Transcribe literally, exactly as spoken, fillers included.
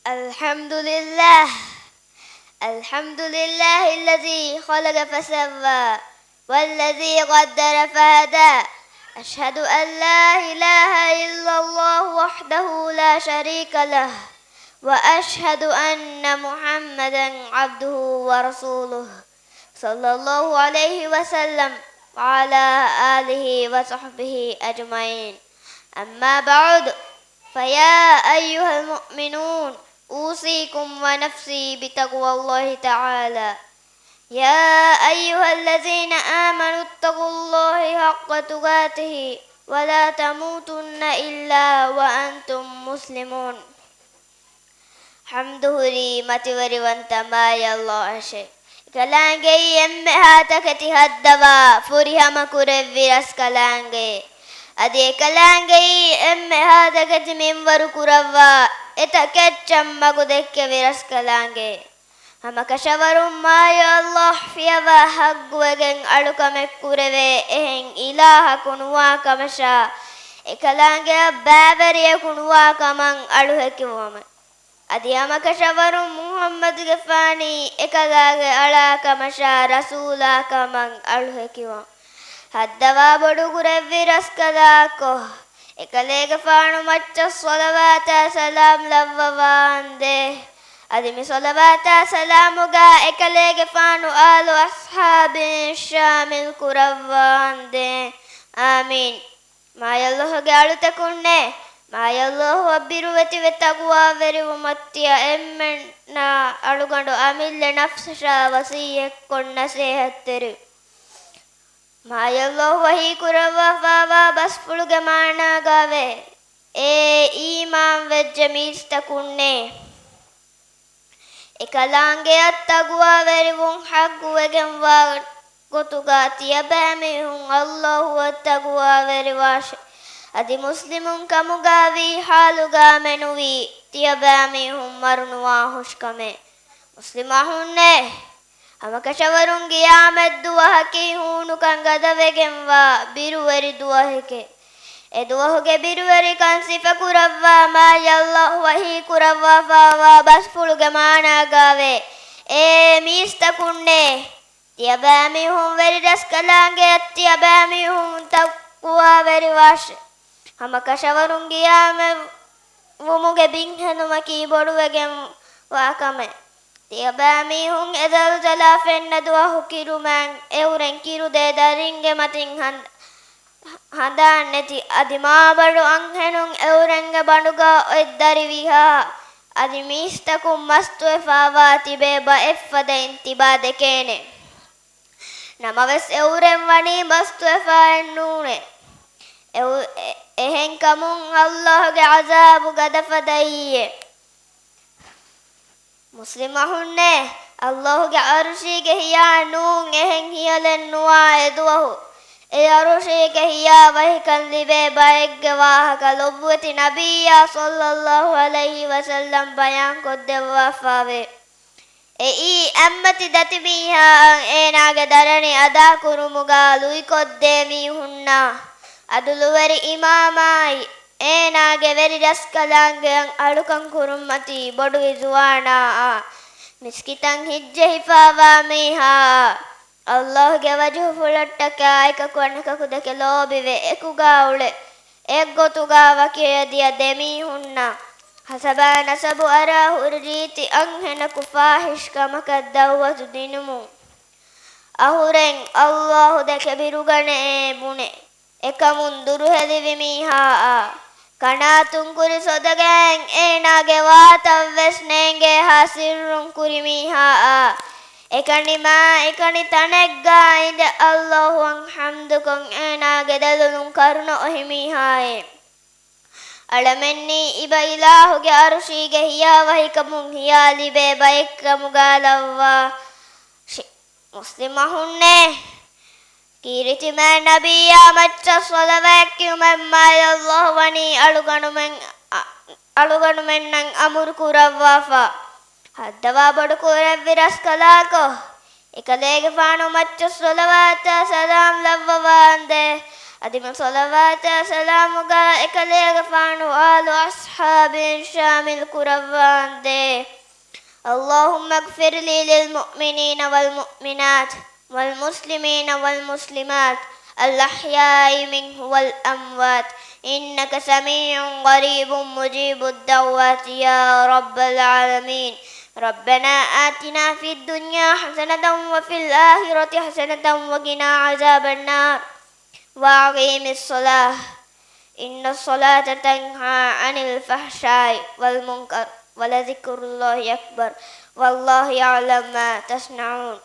الحمد لله. الحمد لله الذي خلق فسوى، والذي قدر فهدى. أشهد أن لا إله إلا الله وحده لا شريك له، وأشهد أن محمدا عبده ورسوله، صلى الله عليه وسلم، وعلى آله وصحبه أجمعين. أما بعد، فيا أيها المؤمنون، أوصيكم ونفسي بتقوى الله تعالى. يا أيها الذين آمنوا اتقوا الله حق تقاته ولا تموتن إلا وأنتم مسلمون. ޙަމްދު ހުރީ މަތިވެރިވަންތަ މާތް ﷲ އަށެ. އެކަލާނގެއީ އެންމެހާ ތަކެތި ހައްދަވާ ފުރިހަމަ ކުރެއްވި ރަސްކަލާނގެ. އަދި އެކަލާނގެއީ އެންމެހާ ތަކެތި މިންވަރު ކުރައްވާ އެތަކެއްޗަށް މަގު ދެއްކެވި ރަސްކަލާނގެ. ހަމަކަށަވަރުން މާތް ﷲ ފިޔަވާ ޙައްޤުވެގެން އަޅުކަމެއް ކުރެވޭ އެހެން އިލާހަކު ނުވާ ކަމަށާ، އެކަލާނގެއަށް ބައިވެރިޔަކު ނުވާ ކަމަށް އަޅުހެކިވުމެވެ. އަދި ހަމަކަށަވަރުން މުޙައްމަދުގެފާނީ އެކަލާނގެ އަޅާ ކަމަށާ ރަސޫލާ ކަމަށް އަޅުހެކިވަން. ހައްދަވާ ބޮޑުކުރެއްވި ރަސްކަލާކޮ، އެކަލޭގެފާނު މައްޗަށް ޞަލަވާތާ ސަލާމް ލައްވަވާނދޭ. އަދި މި ޞަލަވާތާ ސަލާމުގަ އެކަލޭގެފާނު އާލު އަޞްޙާބީން ޝާމިލް ކުރައްވާނދޭ. އާމީން. މާތް ﷲ ގެ އަޅުތަކުންނޭ، މާތް ﷲ އަށް ބިރުވެތިވެ ތަޤްވާވެރިވުމަށް ތިޔަ އެންމެންނާ އަޅުގަނޑު އަމިއްލަ ނަފްސަށާ ވަޞިއްޔަތްކޮށް ނަޞޭޙަތްތެރިވި. މާތް ﷲ ވަޙީ ކުރައްވާފާވާ ބަސްފުޅުގެ މާނާގައިވޭ، އޭ އީމާން ވެއްޖެ މީސްތަކުންނޭ! އެކަލާނގެއަށް ތަޤްވާވެރިވުން ޙައްޤުވެގެންވާ ގޮތުގަ ތިޔަބައިމީހުން ﷲ އަށް ތަޤްވާވެރިވާށޭ. އަދި މުސްލިމުން ކަމުގައިވީ ޙާލުގަ މެނުވީ ތިޔަބައިމީހުން މަރުނުވާ ހުށްކަމެއް. މުސްލިމް އަޚުންނޭ! ހަމަކަށަވަރުން ޤިޔާމަތްދުވަހަކީ ހޫނުކަން ގަދަވެގެންވާ ބިރުވެރި ދުވަހެކޭ. އެ ދުވަހުގެ ބިރުވެރިކަން ސިފަކުރައްވާ މާތް ﷲ ވަޙީ ކުރައްވާފާވާ ބަސްފުޅުގެ މާނާގައިވޭ، އޭ މީސްތަކުންނޭ! ތިޔަބައިމީހުން ވެރިރަސްކަލާނގެއަށް ތިޔަބައިމީހުން ތަޤްވާވެރިވާށޭ. ހަމަކަށަވަރުން ޤިޔާމަތްވުމުގެ ބިންހެނުމަކީ ބޮޑުވެގެންވާ ކަމެއް. ތިޔަބައިމީހުން އެ ޒަލްޒަލާ ފެންނަ ދުވަހު ކިރުމައިން އެއުރެން ކިރުދޭ ދަރިންގެ މަތިން ހަނދ-، ހަނދާން ނެތި އަދި މާބަނޑު އަންހެނުން އެއުރެންގެ ބަނޑުގަ އޮތް ދަރި ވިހާ، އަދި މީސްތަކުން މަސްތުވެފާވާ ތިބޭ ބައެއްފަދައިން ތިބާ ދެކޭނެ. ނަމަވެސް އެއުރެން ވަނީ މަސްތުވެފައެއް ނޫނޭ. އެއު-، އެ-، އެހެންކަމުން ﷲ ގެ ޢަޒާބު ގަދަފަދައީއޭ. މުސްލިމް އަޚުންނޭ! ﷲ ގެ ޢަރުޝީގެ ހިޔާ ނޫން އެހެން ހިޔަލެއް ނުވާ އެ ދުވަހު، އެ ޢަރުޝީގެ ހިޔާވަހިކަން ލިބޭ ބައެއްގެ ވާހަކަ ލޮބުވެތި ނަބިއްޔާ ޞައްލައްލާހު ޢަލައިހި ވަސައްލަމް ބަޔާންކޮށްދެއްވާފާވޭ. އެއީ އެއްމަތި ދަތިމީހާއަށް އޭނާގެ ދަރަނި އަދާކުރުމުގަ ލުއިކޮށްދޭ މީހުންނާ، ޢަދުލުވެރި އިމާމާއި، އޭނާގެ ވެރި ރަސްކަލާނގެއަށް އަޅުކަން ކުރުންމަތީ ބޮޑުވި ޒުވާނާއާ، މިސްކިތަށް ހިތްޖެހިފާވާ މީހާއާ، ﷲ ގެ ވަޖުހުފުޅަށްޓަކާ އެކަކު އަނެކަކު ދެކެ ލޯބިވެ އެކުގަ އުޅެ އެއްގޮތުގަ ވަކިވެޔަދިޔަ ދެމީހުންނަށް ހަސަބާ ނަސަބު އަރާ ހުރި ރީތި އަންހެނަކު ފާޙިޝް ކަމަކަށް ދަޢުވަތު ދިނުމުން އަހުރެން ﷲ ދެކެ ބިރުގަނެއޭ ބުނެ. އެކަމުން ދުރުހެލިވި މީހާއާ، ކަނާތުން ކުރި ސޮދަގައިން އޭނާގެ ވާތައްވެސް ނޭނގޭހާ ސިއްރުން ކުރި މީހާއާ، އެކަނި މާ އެކަނި ތަނެއްގަ އިނދެ ﷲ އަށް ޙަމްދުކޮށް އޭނާގެ ދެލޮލުން ކަރުނަ އޮހި މީހާއޭ. އަޅަމެންނީ އިބަ އިލާހުގެ ޢަރުޝީގެ ހިޔާވަހިކަމުން ހިޔާ ލިބޭ ބައެއްކަމުގަ ލައްވާށި. މުސްލިމް އަޚުންނޭ! ކީރިތި މާތް ނަބިއްޔާ މައްޗަށް ޞަލަވާތް ކިޔުމަށް މާތް ﷲ ވަނީ އަޅުގަނޑުމެން، އަ، އަޅުގަނޑުމެންނަށް އަމުރު ކުރައްވާފަ. ހައްދަވާ ބޮޑު ކުރެއްވި ރަސްކަލާކޮ، އެކަލޭގެފާނު މައްޗަށް ޞަލަވާތާ ސަލާމް ލައްވަވާނދޭ. އަދި މި ޞަލަވާތާ ސަލާމުގަ އެކަލޭގެފާނު އާލު އަޞްޙާބު އަޞްޙާބިން ޝާމިލް ކުރައްވާނދޭ. اللهم اغفر لي للمؤمنين والمؤمنات والمسلمين والمسلمات الأحياء منهم والأموات إنك سميع قريب مجيب الدعوات يا رب العالمين. ربنا آتنا في الدنيا حسنة وفي الآخرة حسنة وقنا عذاب النار. وأقيم الصلاة إن الصلاة تنهى عن الفحشاء والمنكر ولذكر الله أكبر والله يعلم ما تصنعون.